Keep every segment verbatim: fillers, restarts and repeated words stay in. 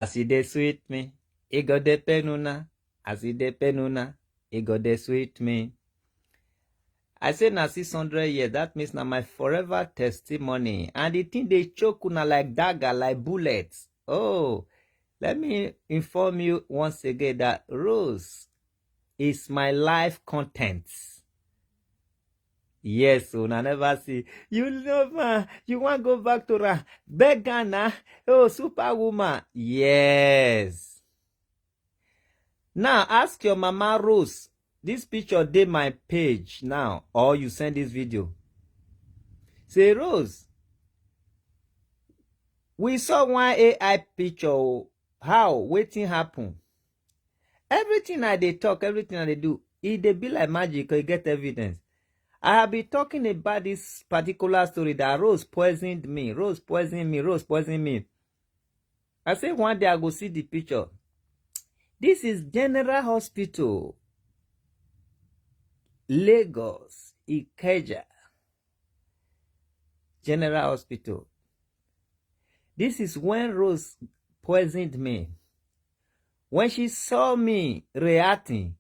As e dey sweet me, e go dey pain una. As e dey pain una, e go dey sweet me. I say na six hundred years, that means na my forever testimony. And the thing dey choke una like dagger, like bullet. Oh, let me inform you once again that Rose is my life content. Yes, una never see. You love her. You wan go back to her. Beg her na. Oh, superwoman. Yes. Now ask your mama Rose. This picture dey my page now, or you send this video. Say, Rose, we saw one A I picture. Oh, how? Wetin happen? Everything I dey talk, everything I dey do, e dey be like magic, e get evidence. I have been talking about this particular story that Rose poisoned me, Rose poisoned me, Rose poisoned me. I say one day I go see the picture. This is General Hospital, Lagos, Ikeja. General Hospital. This is when Rose poisoned me. When she saw me reacting,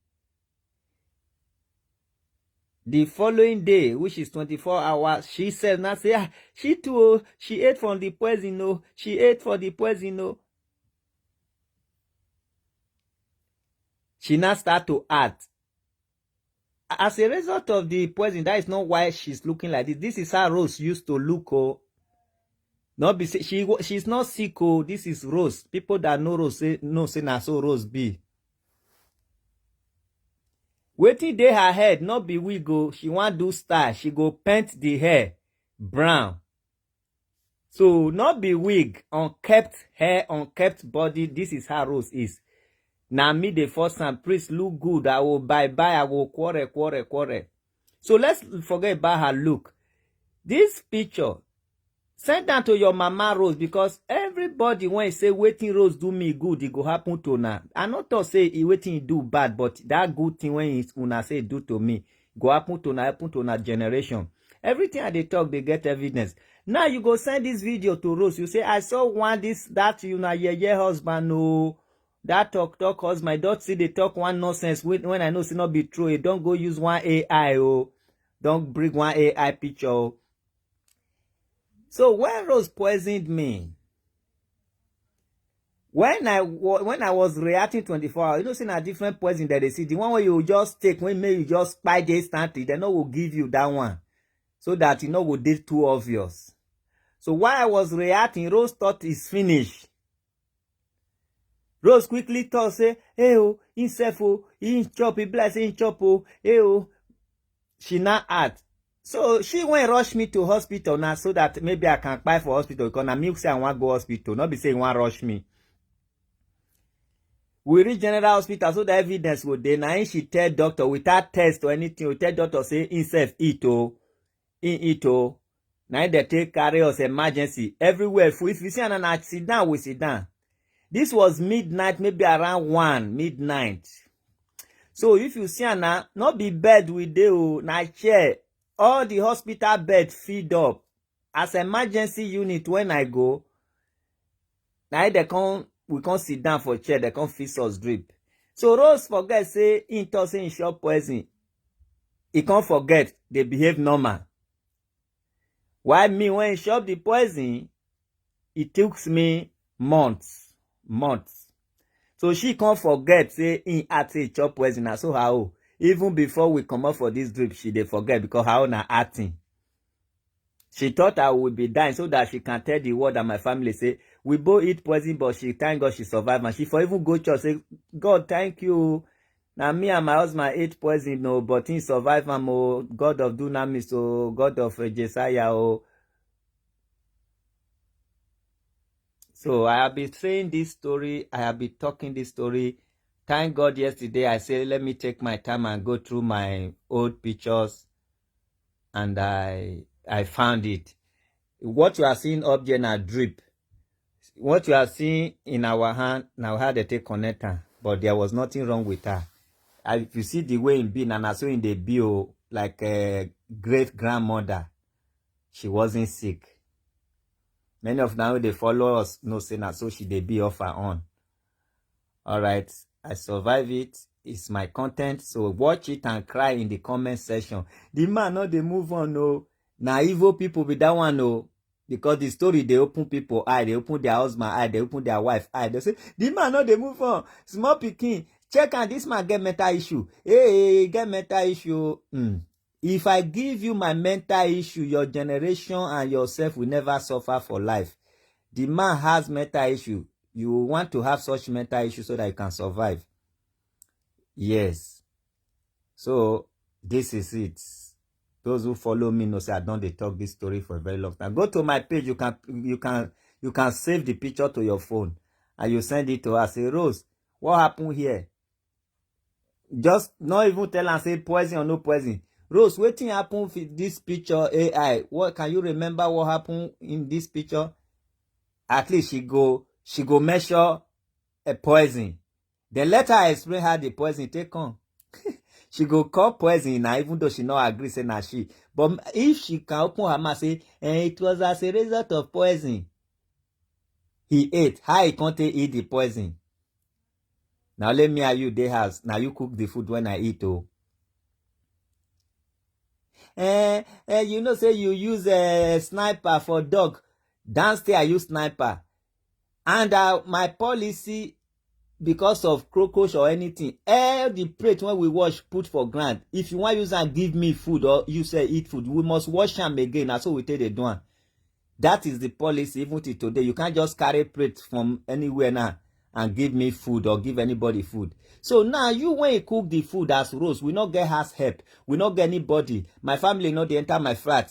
the following day, which is twenty-four hours, she said, now say, ah, she too, oh, she ate from the poison, no, she ate for the poison, no. She now start to act. As a result of the poison, that is not why she's looking like this. This is how Rose used to look. Oh, not be say she wa- she's not sick. Oh, this is Rose. People that know Rose say, know say na so Rose be. Wetin dey her head, not be wig. Oh, she wan do style. She go paint the hair brown. So not be wig, unkept hair, unkept body. This is how Rose is. Na me dey force am, please look good. I will bye bye. I will quarrel, quarrel, quarrel. So let's forget about her look. This picture, send am to your mama Rose, because everybody when say wetin Rose do me good, e go happen to una. I no talk say e wetin e do bad, but that good thing when e, una say do to me go happen to una, happen to una generation. Everything I dey talk dey get evidence. Now you go send this video to Rose. You say, I saw one this that una yeye husband, no, that talk talk husband. Don't see dey talk one nonsense when, when I know say not be true. You don't go use one A I, oh, don't bring one A I picture, oh. So when Rose poisoned me, when I wa- when I was reacting twenty-four hours, you know, say na different poison that they see. The one where you just take, when make you just buy the instantly, they no will give you that one, so that you know will dey too obvious. So while I was reacting, Rose thought it's finished. Rose quickly thought say, hey oh, himself oh, he chop, he bless, he chop oh, hey oh. She now act. So she went rush me to hospital now, so that maybe I can apply for hospital, because na me say I wan go hospital, not be say he wan rush me. We reach general hospital so the evidence go dey. Na him she tell doctor without test or anything. We tell doctor say himself eat oh, he eat oh. Na him dey take carry us emergency everywhere. If, if you see am na sit down, we sit down. This was midnight, maybe around one midnight. So if you see am na, not be bed we dey oh, na chair. All the hospital bed filled up. As emergency unit when I go, na him they come, we come sit down for chair, they come fix us drip. So Rose forget say he thought say he chop poison. He come forget, they behave normal. Why me when he chop the poison, it took me months, months. So she come forget say he act say he chop poison. Na so her own. Even before we comot for this drip, she dey forget because her own na acting. She thought I would be dying so that she can tell the world and my family say we both eat poison, but she thank God she survive. And she for even go church say, God, thank you. Now me and my husband ate poison, no, but he survive am oh. God of Dunamis oh, God of uh, Jesiah oh. So I have been saying this story, I have been talking this story. Thank God yesterday I said, let me take my time and go through my old pictures, and I I found it. What you are seeing up there na drip. What you are seeing in our hand, now how they take connect her, but there was nothing wrong with her. And if you see the way in be, na na so in the be oh, like a great grandmother, she wasn't sick. Many of now they follow us, no say na so she dey be off her own. All right, I survive it. It's my content. So watch it and cry in the comment section. The man no dey move on o. Na evil people be that one o. Because the story dey open people eye, dey open their husband eye, dey open their wife eye. Dey say, "The man no dey move on. Small pikin, check am, this man get mental issue. Hey, get mental issue." Hmm. If I give you my mental issue, your generation and yourself will never suffer for life. The man has mental issue. You want to have such mental issue so that you can survive. Yes. So this is it. Those who follow me know say I don dey talk this story for a very long time. Go to my page. You can you can you can save the picture to your phone and you send it to her. Say, "Rose, what happened here?" Just not even tell am say poison or no poison. "Rose, wetin happen for this picture, A I? What, can you remember what happened in this picture?" At least she go she go measure a poison. Then let her explain how the poison take come. She go call poison na, even though she no agree say na she. But if she can open her mouth say, "Eh, it was as a result of poison he ate." How he come take eat the poison? Na only me and you dey house. Na you cook the food when I eat o. Eh, eh, you know say you use a sniper for dog. Downstairs I use sniper. And uh, my policy, because of cockroach or anything, all the plate when we wash put for ground, if you want use and give me food or you say eat food, we must wash am again. Na so we take dey do am. That is the policy even till today. You can't just carry plate from anywhere now and give me food or give anybody food. So now you, when you cook the food as Rose, we not get house help. We not get anybody. My family not dey enter my flat.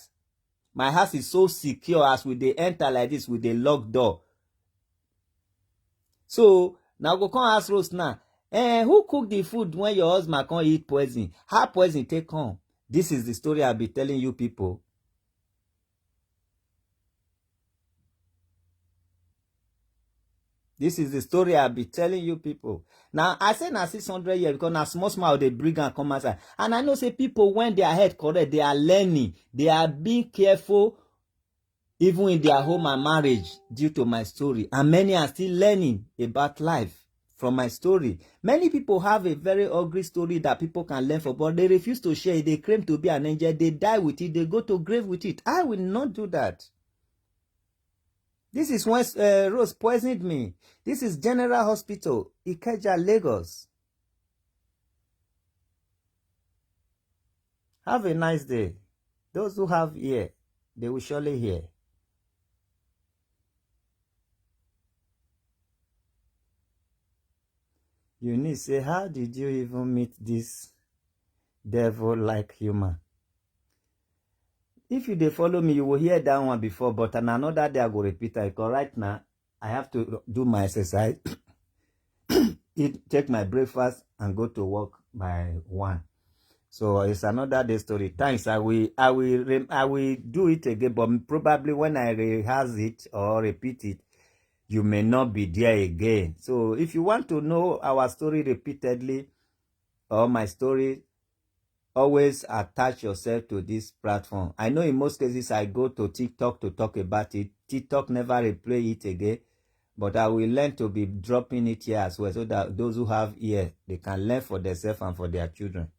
My house is so secure. As we dey enter like this, we dey lock door. So now go come ask Rose now. Eh, who cook the food when your husband come eat poison? How poison take come? This is the story I'll be telling you people. This is the story I'll be telling you people. Now, I say na six hundred years because na small small they bring and come outside. And I know say people, when their head correct, they are learning. They are being careful even in their home and marriage due to my story. And many are still learning about life from my story. Many people have a very ugly story that people can learn from, but they refuse to share it. They claim to be an angel. They die with it. They go to grave with it. I will not do that. This is when uh, Rose poisoned me. This is General Hospital, Ikeja, Lagos. Have a nice day. Those who have ear, they will surely hear. Eunice say, "How did you even meet this devil-like human?" If you dey follow me, you will hear that one before, but on another day I go repeat it. Because right now, I have to do my exercise, eat, take my breakfast, and go to work by one. So it's another day story. Thanks. I will, I will, rem- I will do it again, but probably when I rehearse it or repeat it, you may not be there again. So if you want to know our story repeatedly or my story, always attach yourself to this platform. I know in most cases I go to TikTok to talk about it. TikTok never replay it again, but I will learn to be dropping it here as well, so that those who have ear, they can learn for themselves and for their children.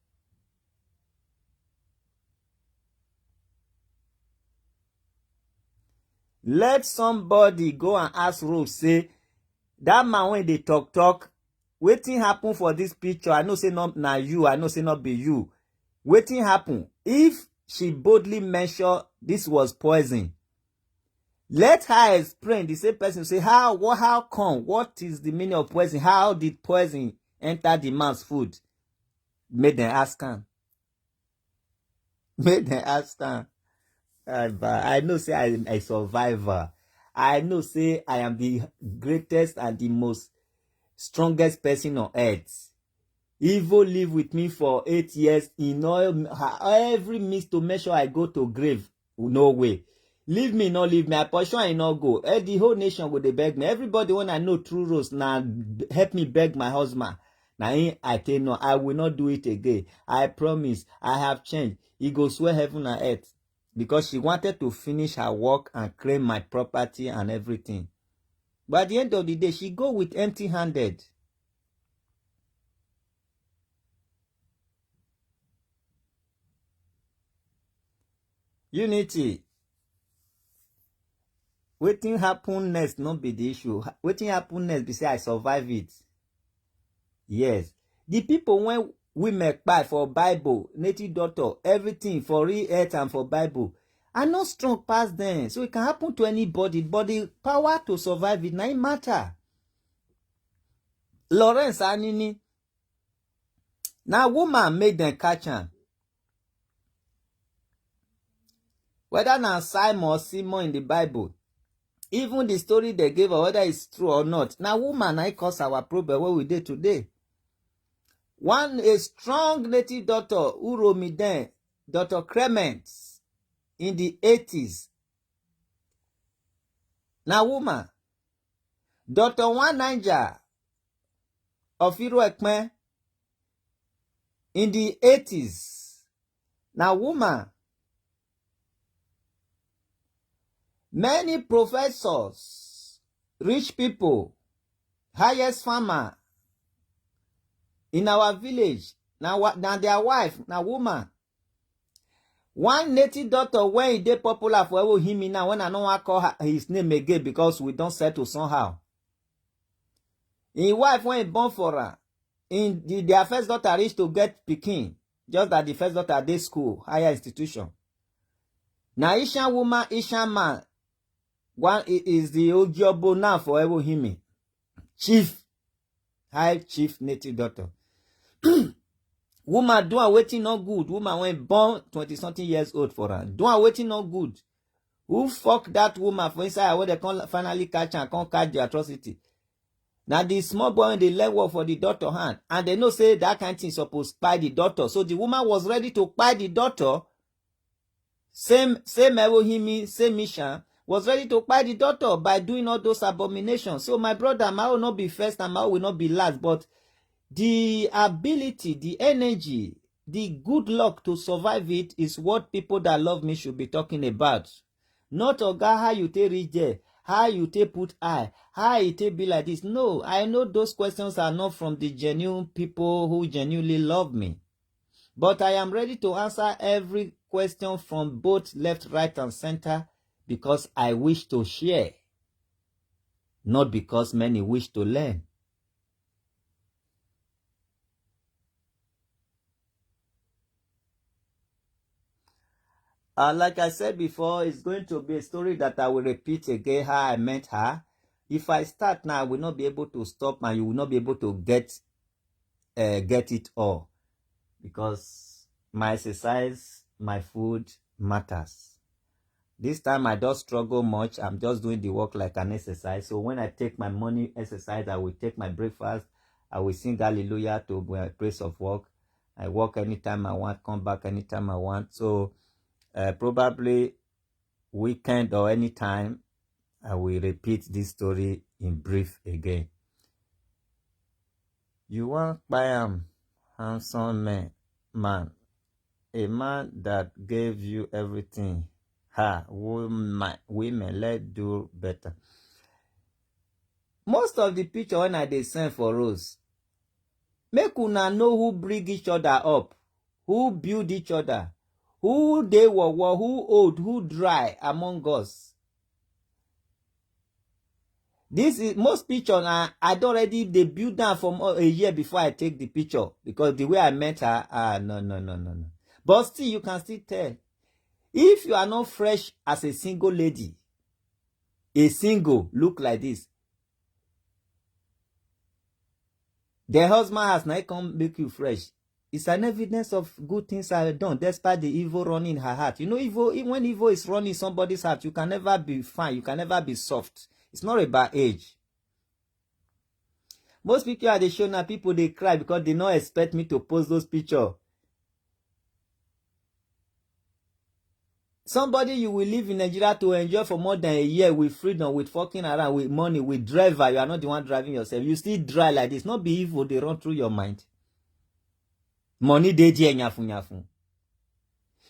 Let somebody go and ask Rose, say, "That man when they talk talk, wetin happen for this picture? I know say not na you, I know say not be you. Wetin happen?" If she boldly mention this was poison, let her explain. The same person say, "How? What? How come? What is the meaning of poison? How did poison enter the man's food?" Make them ask am. Make them ask am. I, I know say I am a survivor. I know say I am the greatest and the most strongest person on earth. Evil live with me for eight years. In all her every means to make sure I go to grave. No way. Leave me, no leave me. I pursue and no go. Eh, the whole nation go dey beg me. Everybody when I know through Rose now help me beg my husband. Now I tell no, I will not do it again. I promise. I have changed. He go swear heaven and earth because she wanted to finish her work and claim my property and everything. But at the end of the day, she go with empty-handed. Unity. Wetin happen next no be the issue. Ha- Wetin happen next be say I survive it. Yes. The people when women kpai for Bible, native doctor, everything for real earth and for Bible, I no strong pass them. So it can happen to anybody, but the power to survive it na im matter. Lawrence Anini, na woman make dem catch am. Whether na Simon or Simon in the Bible, even the story they gave her, whether it's true or not, na woman na im cause our problem wey we dey today. One a strong native doctor, Uromi then, Doctor Clement, in the eighties, na woman. Doctor One Niger of Iruekpen in the eighties, na woman. Many professors, rich people, highest farmer in our village, na wa- na their wife, na woman. One native doctor when he dey popular for Ewohimi now, when I no wan call her, his name again because we don settle somehow. Him wife when he born for her, in the, their first daughter reach to get pikin, just that the first daughter dey school, higher institution. Na Ishan woman, Ishan man, one i- is the Ojiobo now for Ewohimi. Chief, high chief native doctor. Woman do am wetin no good. Woman when born twenty something years old for her. Do am wetin no good. Who fuck that woman for inside where they come finally catch and come catch the atrocity? Now the small boy when they let work for the doctor hand and they know say that kind thing supposed buy the doctor. So the woman was ready to buy the doctor. Same same Elohimi, same Mishan was ready to buy the doctor by doing all those abominations. So my brother, my own not be first and my own will not be last, but the ability, the energy, the good luck to survive it is what people that love me should be talking about. Not oga how you take reach there, how you take put eye, how e take be like this. No, I know those questions are not from the genuine people who genuinely love me. But I am ready to answer every question from both left, right, and center because I wish to share, not because many wish to learn. Uh, like I said before, it's going to be a story that I will repeat again how I met her. If I start now, I will not be able to stop and you will not be able to get uh, get it all because my exercise, my food matters. This time I don't struggle much. I'm just doing the work like an exercise. So when I take my morning exercise, I will take my breakfast. I will sing hallelujah to my place of work. I work anytime I want, come back anytime I want. So uh, probably weekend or anytime, I will repeat this story in brief again. You want kpai am, handsome man, man, a man that gave you everything. Ha, woman, women, let do better. Most of the picture when I dey send for Rose, make una know who bring each other up, who build each other, who dey worwor, who old, who dry among us. This is most picture na I don already dey build am from a year before I take the picture because the way I met her, ah, no, no, no, no, no. But still, you can still tell if you are not fresh as a single lady, a single look like this. The husband has now come make you fresh. It's an evidence of good things are done despite the evil running in her heart. You know, evil when evil is running somebody's heart, you can never be fine, you can never be soft. It's not about age. Most people at the show now, people they cry because they not expect me to post those pictures. Somebody you will live in Nigeria to enjoy for more than a year with freedom, with fucking around, with money, with driver. You are not the one driving yourself. You still dry like this. Not be evil. They run through your mind. Money dey there nyafu nyafu.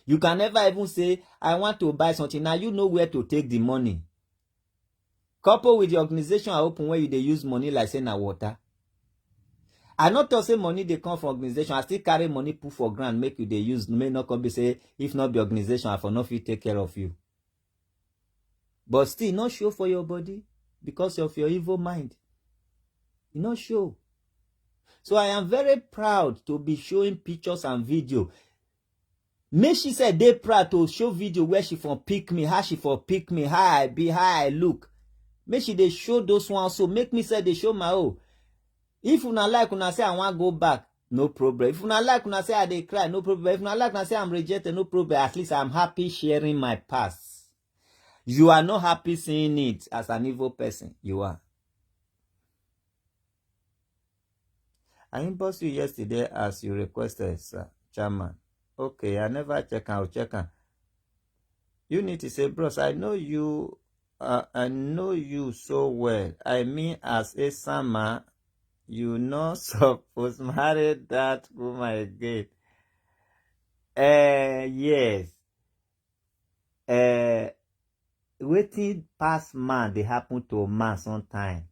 You can never even say, "I want to buy something." Now you know where to take the money. Couple with the organization I open where you dey use money like say na water. I no talk say money dey come from organization. I still carry money put for ground, make you dey use, make no come be say if not be organization, I for no fit take care of you. But still, no show for your body because of your evil mind. You no show. So I am very proud to be showing pictures and video. Make she say dey proud to show video where she for pick me, how she for pick me, how I be, how I look. Make she dey show those ones. So make me say dey show my own. If una like, una say I wan go back, no problem. If una like, una say I dey cry, no problem. If una like, una say I'm rejected, no problem. At least I'm happy sharing my past. You are not happy seeing it as an evil person. You are. I inbox you yesterday as you requested, sir, chairman. Okay, I never check am, I'll check am. Unity say, bros, I know you, uh, I know you so well. I mean, as a summer, you no suppose marry that woman again. Eh, yes. Eh, wetin pass man dey happen to man sometime.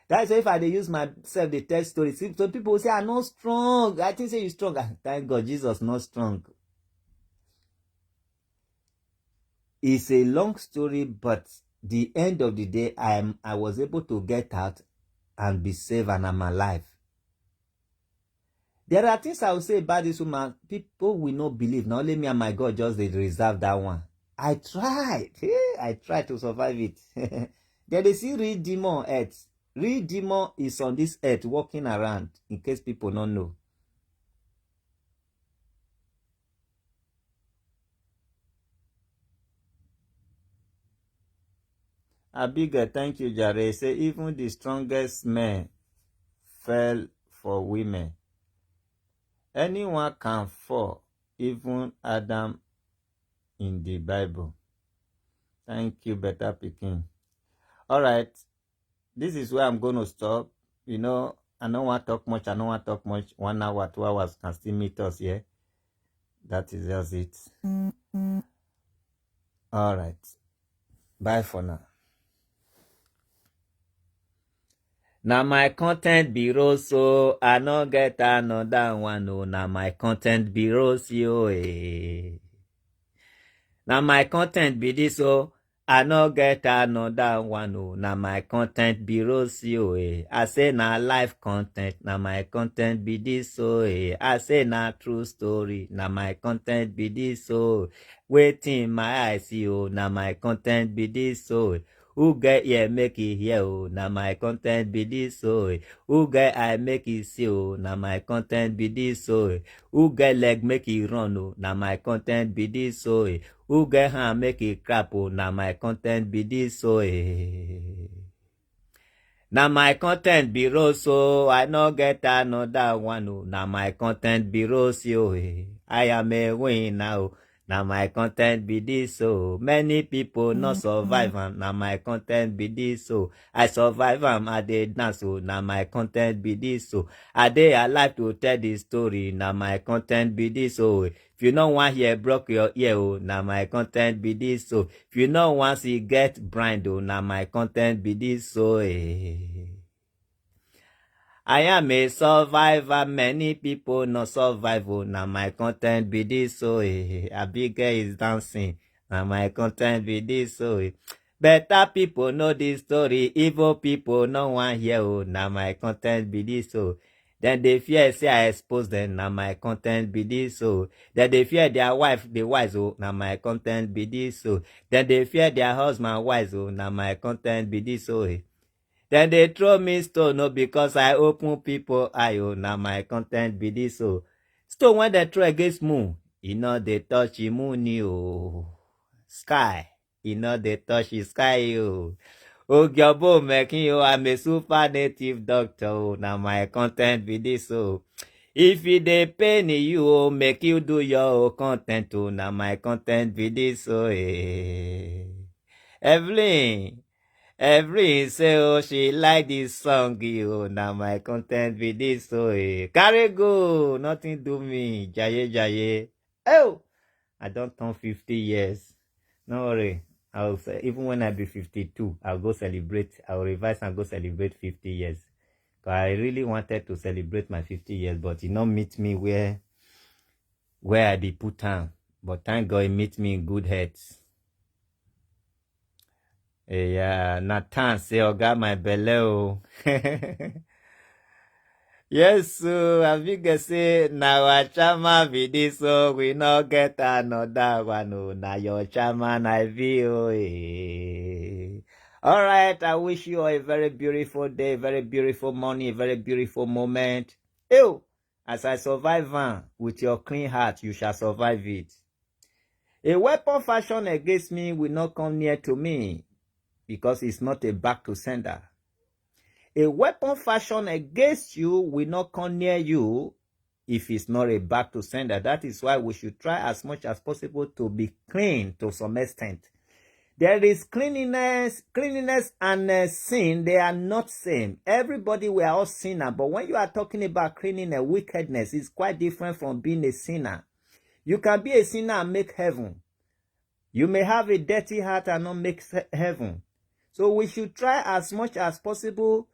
That is why if I dey use myself dey tell story, see, some people say I no strong. I think say you strong. Ah, thank God Jesus no strong. It's a long story, but the end of the day, I am, I was able to get out and be safe and I'm alive. There are things I will say about this woman. People will not believe. Now only me and my God just dey reserve that one. I tried. Hey, I tried to survive it. Then they see real demon on earth. Real demon is on this earth walking around, in case people don't know. Abigail, thank you, Jare. Say even the strongest men fell for women. Anyone can fall, even Adam in the Bible. Thank you, better picking. All right, this is where I'm going to stop. You know, I don't want to talk much. I don't want to talk much. One hour, two hours can still meet us here. That is just it. All right. Bye for now. Na my content be rose, so I no get another one. Oh, na my content be rose, yo, eh. Na my content be this, oh. I no get another one, oh. Na my content be rose, yo, eh. I say na life content. Na my content be this, oh, eh. I say na true story. Na my content be this, oh. Wetin my eye see, oh. Na my content be this, oh. Who get ear make e hear, oh. Na my content be this, oh. Who get eye make e see, oh. Na my content be this, oh. Who get leg make e run, oh. Na my content be this, oh. Who get hand make e clap, oh. Na my content be this, oh. Na my content be rose, oh. I no get another one, oh. Na my content be rose, oh. I am a winner, oh. Na my content be this, oh. Many people no survive am. Na my content be this, oh. I survive am, I dey dance, oh. Na my content be this, oh. I dey alive to tell the story. Na my content be this, oh. If you no wan hear, block your ear, oh. Na my content be this, oh. If you no wan see, get blind, oh. Na my content be this, oh, eh. I am a survivor. Many people no survive, oh. Na my content be this, oh, eh. Abigail is dancing. Na my content be this, oh, eh. Better people know this story. Evil people no wan hear, oh. Na my content be this, oh. Then they fear say I expose them. Na my content be this, oh. Then they fear their wife, the wise, oh. Na my content be this, oh. Then they fear their husband, wise, oh. Na my content be this, oh, eh. Then they throw me stone, oh, because I open people eye, oh. Na my content be this, oh. Stone when they throw against moon, e no dey touch e moon, oh. Sky, e no dey touch e sky, oh. Ogiobo Mekin, oh, I'm a super native doctor, oh. Na my content be this, oh. If e dey pain you, oh, make you do your own content, oh. Na my content be this, oh, eh. Evelyn, Evelyn say, oh, she like this song, oh. Na my content be this, oh, eh. Carry go, nothing do me, jaye jaye. Oh, I don turn fifty years. No worry, I will say, even when I be fifty-two, I'll go celebrate. I'll revise and go celebrate fifty years. 'Cause I really wanted to celebrate my fifty years, but e no meet me where where I be put am. But thank God e meet me in good health. Yeah, Nathan say, "Oga, my belle o." Yes, so I big say na our chama be this, so we no get another one. Oh, na your chama na V O A. All right, I wish you all a very beautiful day, very beautiful morning, a very beautiful moment. Ew, as I survive am, with your clean heart, you shall survive it. A weapon fashioned against me will not come near to me, because it's not a back to sender. A weapon fashioned against you will not come near you if it's not a back to sender. That is why we should try as much as possible to be clean to some extent. There is cleanliness, cleanliness and uh, sin, they are not same. Everybody, we are all sinner, but when you are talking about cleanliness, wickedness is quite different from being a sinner. You can be a sinner and make heaven. You may have a dirty heart and not make se- heaven. So we should try as much as possible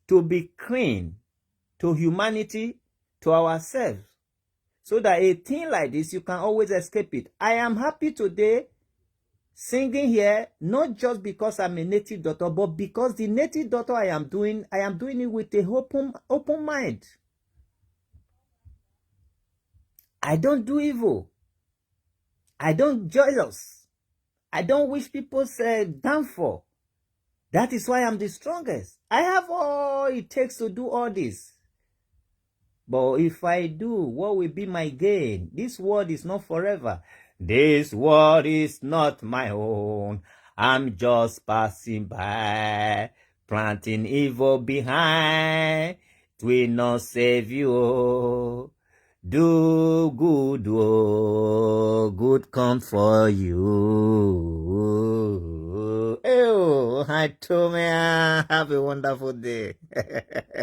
to be clean to humanity, to ourselves, so that a thing like this, you can always escape it. I am happy today singing here, not just because I'm a native doctor, but because the native doctor I am doing, I am doing it with a open, open mind. I don't do evil. I don't jealous. I don't wish people say downfall. That is why I'm the strongest. I have all it takes to do all this. But if I do, what will be my gain? This world is not forever. This world is not my own. I'm just passing by. Planting evil behind, it will not save you. Oh. Do good, oh, good come for you. Oh, I told me, have a wonderful day.